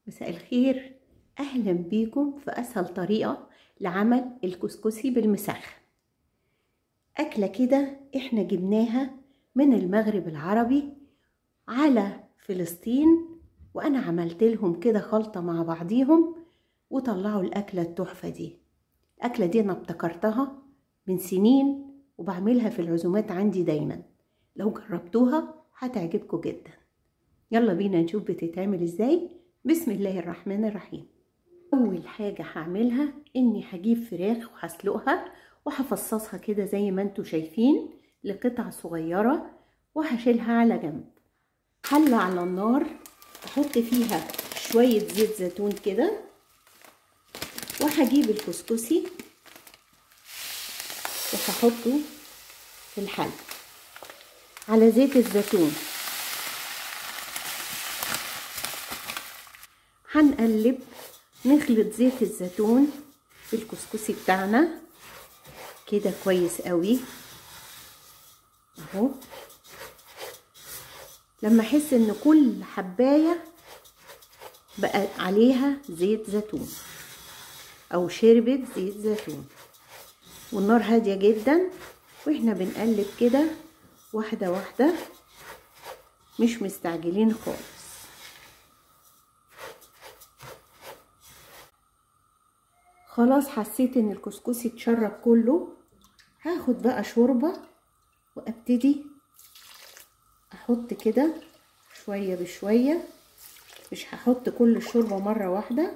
مساء الخير، اهلا بيكم في اسهل طريقة لعمل الكسكسي بالمسخن. اكلة كده احنا جبناها من المغرب العربي على فلسطين، وانا عملت لهم كده خلطة مع بعضيهم وطلعوا الاكلة التحفة دي. الاكلة دي انا ابتكرتها من سنين وبعملها في العزومات عندي دايما، لو جربتوها هتعجبكم جدا. يلا بينا نشوف بتتعمل ازاي. بسم الله الرحمن الرحيم. اول حاجة هعملها اني هجيب فراخ وهسلقها وهفصصها كده زي ما انتوا شايفين لقطع صغيرة، وهشيلها على جنب. حلة على النار احط فيها شوية زيت زيتون كده، وهجيب الكسكسي وهحطه في الحلة على زيت الزيتون. هنقلب نخلط زيت الزيتون بالكسكسي بتاعنا كده كويس قوي اهو. لما احس ان كل حبايه بقى عليها زيت زيتون او شربت زيت زيتون، والنار هادية جدا واحنا بنقلب كده واحدة واحدة، مش مستعجلين خالص. خلاص حسيت ان الكسكسي اتشرب كله، هاخد بقى شوربة وابتدي احط كده شوية بشوية، مش هحط كل الشوربة مرة واحدة،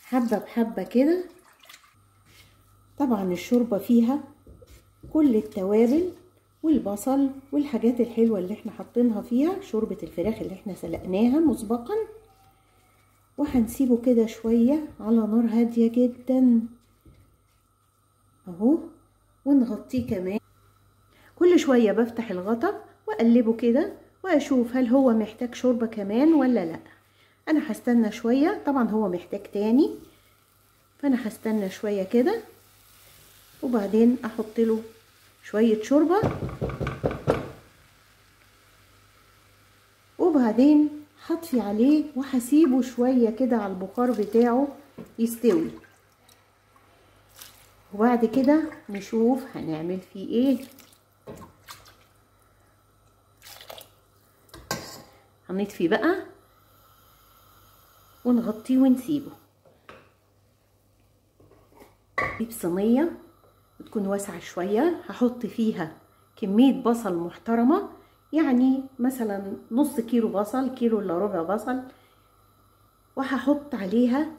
حبه بحبه كده. طبعا الشوربة فيها كل التوابل والبصل والحاجات الحلوة اللي احنا حاطينها فيها، شوربة الفراخ اللي احنا سلقناها مسبقا. وهنسيبه كده شوية على نار هادية جدا اهو، ونغطيه كمان. كل شوية بفتح الغطا واقلبه كده واشوف هل هو محتاج شوربة كمان ولا لا. انا هستنى شوية، طبعا هو محتاج تاني، فانا هستنى شوية كده وبعدين احط له شوية شوربة، وبعدين هطفي عليه وهسيبه شوية كده على البخار بتاعه يستوي، وبعد كده نشوف هنعمل فيه ايه. هنطفي بقى ونغطيه ونسيبه. اجيب صينية وتكون واسعة شوية، هحط فيها كمية بصل محترمه، يعني مثلا نص كيلو بصل، كيلو الا ربع بصل، وهحط عليها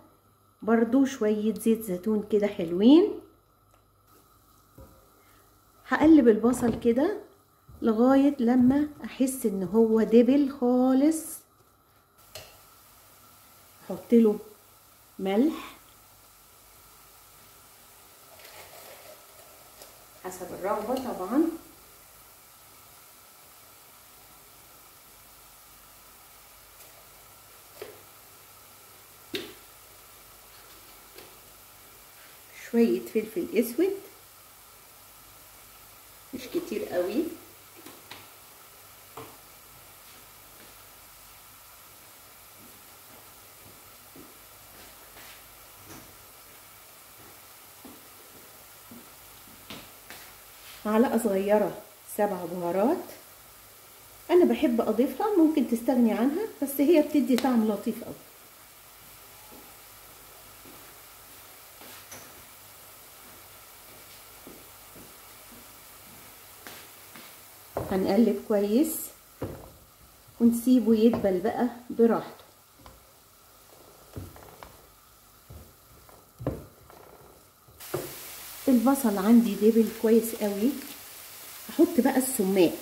برضو شوية زيت زيتون كده حلوين. هقلب البصل كده لغاية لما احس ان هو دبل خالص. احط له ملح حسب الرغبة طبعا، شوية فلفل اسود مش كتير قوي، معلقة صغيرة 7 بهارات، انا بحب اضيفها، ممكن تستغني عنها بس هي بتدي طعم لطيف قوي. هنقلب كويس ونسيبه يدبل بقى براحته. البصل عندي دبل كويس قوي، احط بقى السماق،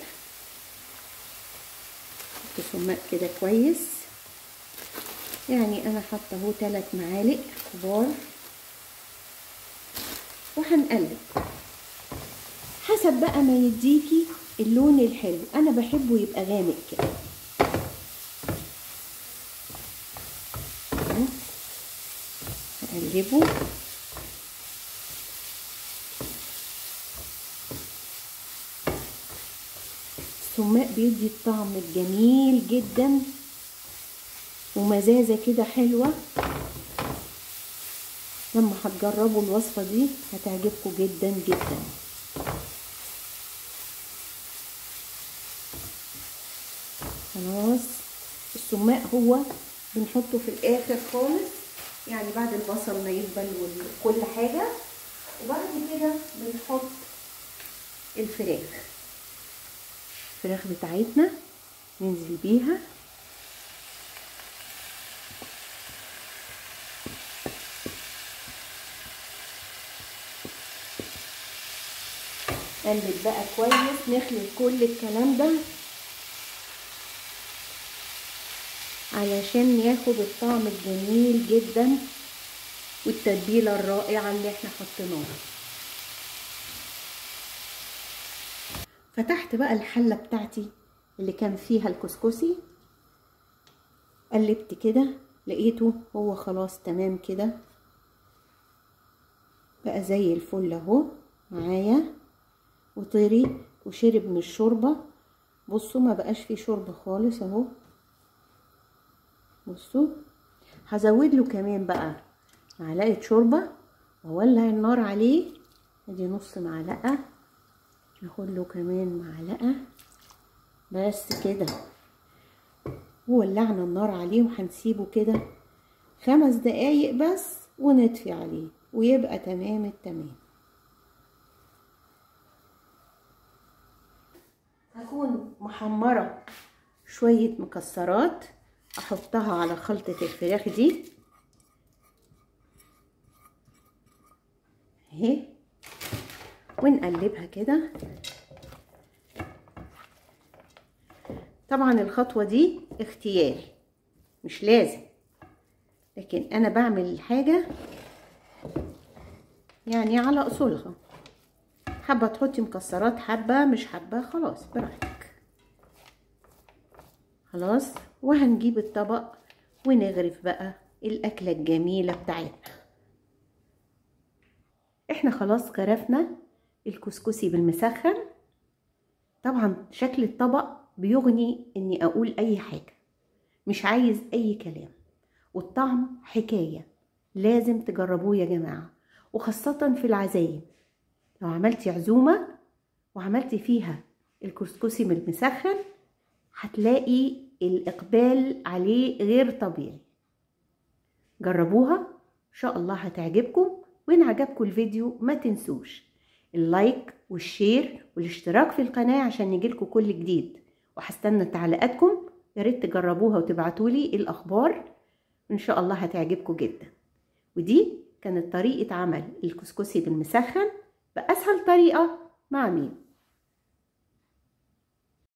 احط سماق كده كويس، يعني انا حاطه اهو 3 معالق كبار، وهنقلب حسب بقى ما يديكي اللون الحلو. انا بحبه يبقى غامق كده. هقلبه السماق بيدي الطعم الجميل جدا. ومزازة كده حلوة. لما هتجربوا الوصفة دي هتعجبكم جدا جدا. خلاص السماق هو بنحطه في الاخر خالص، يعني بعد البصل ما يدبل وكل حاجة، وبعد كده بنحط الفراخ. الفراخ بتاعتنا ننزل بيها. نقلب بقى كويس، نخلط كل الكلام ده علشان ياخد الطعم الجميل جدا والتتبيله الرائعة اللي احنا حطيناها. فتحت بقى الحلة بتاعتي اللي كان فيها الكسكسي، قلبت كده لقيته هو خلاص تمام كده، بقى زي الفل اهو معايا، وطري وشرب من الشوربة. بصوا ما بقاش فيه شوربة خالص اهو. بصوا هزود له كمان بقى معلقه شوربة واولع النار عليه. ادي نص معلقه، ناخد له كمان معلقه بس كده، وولعنا النار عليه وهنسيبه كده 5 دقايق بس ونطفي عليه ويبقى تمام التمام. هكون محمرة شوية مكسرات احطها على خلطه الفراخ دي اهي، ونقلبها كده. طبعا الخطوة دي اختياري مش لازم، لكن انا بعمل الحاجة يعني على اصولها. حابة تحطي مكسرات، حابة مش حابة خلاص براحتك. خلاص وهنجيب الطبق ونغرف بقى الاكلة الجميلة بتاعتنا. احنا خلاص غرفنا الكسكسي بالمسخن. طبعا شكل الطبق بيغني اني اقول اي حاجة، مش عايز اي كلام، والطعم حكاية، لازم تجربوه يا جماعة، وخاصة في العزايم. لو عملتي عزومة وعملتي فيها الكسكسي بالمسخن هتلاقي الإقبال عليه غير طبيعي. جربوها إن شاء الله هتعجبكم. وإن عجبكم الفيديو ما تنسوش ال like وال share والاشتراك في القناة عشان يجيلكم كل جديد، وهستنى تعليقاتكم. يا ريت تجربوها وتبعتولي الأخبار، إن شاء الله هتعجبكم جدا. ودي كانت طريقة عمل الكسكسي بالمسخن بأسهل طريقة مع مين.